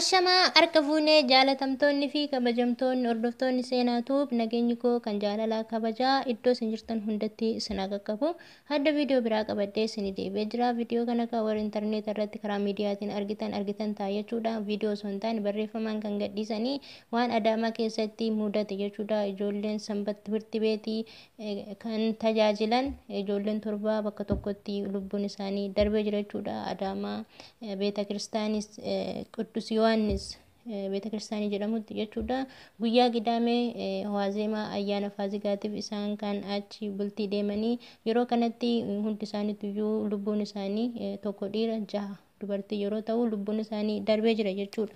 Ashamaa harka fuunee jaalatamtoonni fi kabajamtoonni hordoftoonni Seenaa Tube nageenyi koo kan jaalalaa kabajaa iddoo isin jirtan hundatti isin haa qaqqabu. Hadda viidiyoo biraa qabadhee isin deebi'ee jira. Viidiyoo kana kan warri intarneeta irratti karaa miidiyaatiin argitan ta'a jechuudha. Viidiyoo osoo hin taane barreeffamaan kan gadhiisanii waan Adaamaa keessatti mudate jechuudha. Ijoolleen sanbat timirti beetii kan tajaajilan ijoolleen 7 bakka tokkotti lubbuun isaanii darbee jira jechuudha. Adaamaa beeta kiristaanis Qidduus Yohaannis beeta kiristaanii jedhamutti jechuudha. Guyyaa Gidaamee Waazeemaa ayyaana Faasigaatiif isaan kan achi bultii deemanii yeroo kanatti hundi isaaniitu lubbuun isaanii 1 dhiira 6 dubartii yeroo ta'u lubbuun isaanii darbee jira jechuudha.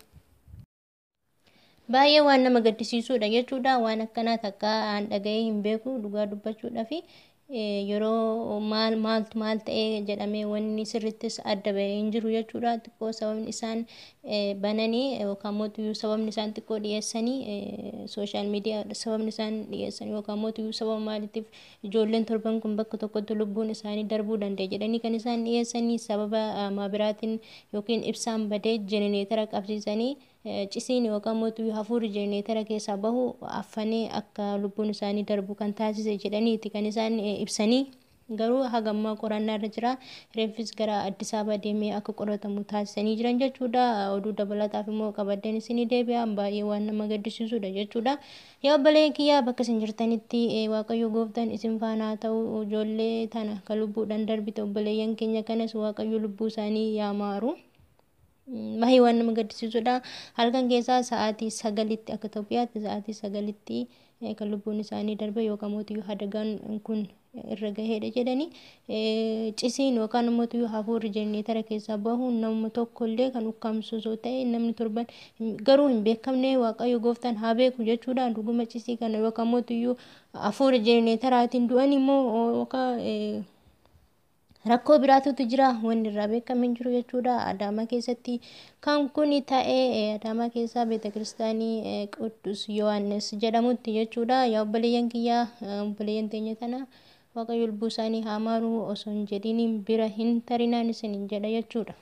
Baay'ee waan nama gaddisiisuudha jechuudha. Waan akkanaa takka aan dhaga'ee hin beeku dhugaa dubbachuudhaaf yeroo maal maaltu maal ta'ee jedhamee wanni sirrittis adda bahee hin jiru jechuudha. Xiqqoo sababni isaan bananii yookaan mootiyyuu sababni isaan xiqqoo dhiyeessanii sooshaal miidiyaa sababni isaan dhiyeessan yookaan mootiyyuu sababa maaliitiif ijoolleen 7 kun bakka tokkotti lubbuun isaanii darbuu danda'e jedhanii kan isaan dhiyeessanii sababa maabiraatiin yookiin ibsaan badee jenereetara qabsiisanii cisiin yookaan mootiyyuu hafuurri jenereetara keessaa bahu affanee akka lubbuun isaanii darbu kan taasise jedhaniiti kan isaan ibsanii. Garuu hagammaa qorannaa irra jira. Reeffis gara Addis Ababa deemee akka qoratamu taasisanii jiran jechuudha. Oduu dabalataaf immoo qabadeen isinii deebi'a. Baay'ee waan nama gaddisiisudha jechuudha. Yaa obboleen kiyyaa bakka isin jirtanitti Waaqayyo gooftaan isin faana haa ta'u. Ijoollee tana kan lubbuudhaan darbite obboleeyyan keenya kanas Waaqayyo lubbuu isaanii yaa maaru. Baay'ee waan nama gaddisiisudha. Halkan keessaa sa'aatii 9tti akka Itoophiyaatti sa'aatii 9tti kan lubbuun isaanii darbe yookaan mootiyyuu hadagaan kun irra gaheedha jedhanii cisiin yookaan mootiyyuu hafuurri jenereetara keessaa bahuun nama tokkollee kan ukkaamsu osoo ta'e namni 7 garuu hin beekamne Waaqayyo gooftaan haa beeku jechuudha. Dhuguma cisii kana yookaan mootiyyuu hafuura jenereetaraatiin du'an immoo yookaan rakkoo biraatutu jira wanni irraa beekame hin jiru jechuudha. Adaamaa keessatti kan kuni ta'ee Adaamaa keessaa beeta kiristaanii Qidduus Yohaannis jedhamutti jechuudha. Yaa obboleeyyan kiyyaa obboleeyyan teenya tana Waaqayyo lubbuu isaanii haa maaru osoo hin jedhiniin bira hin tarinaan isiniin jedha jechuudha.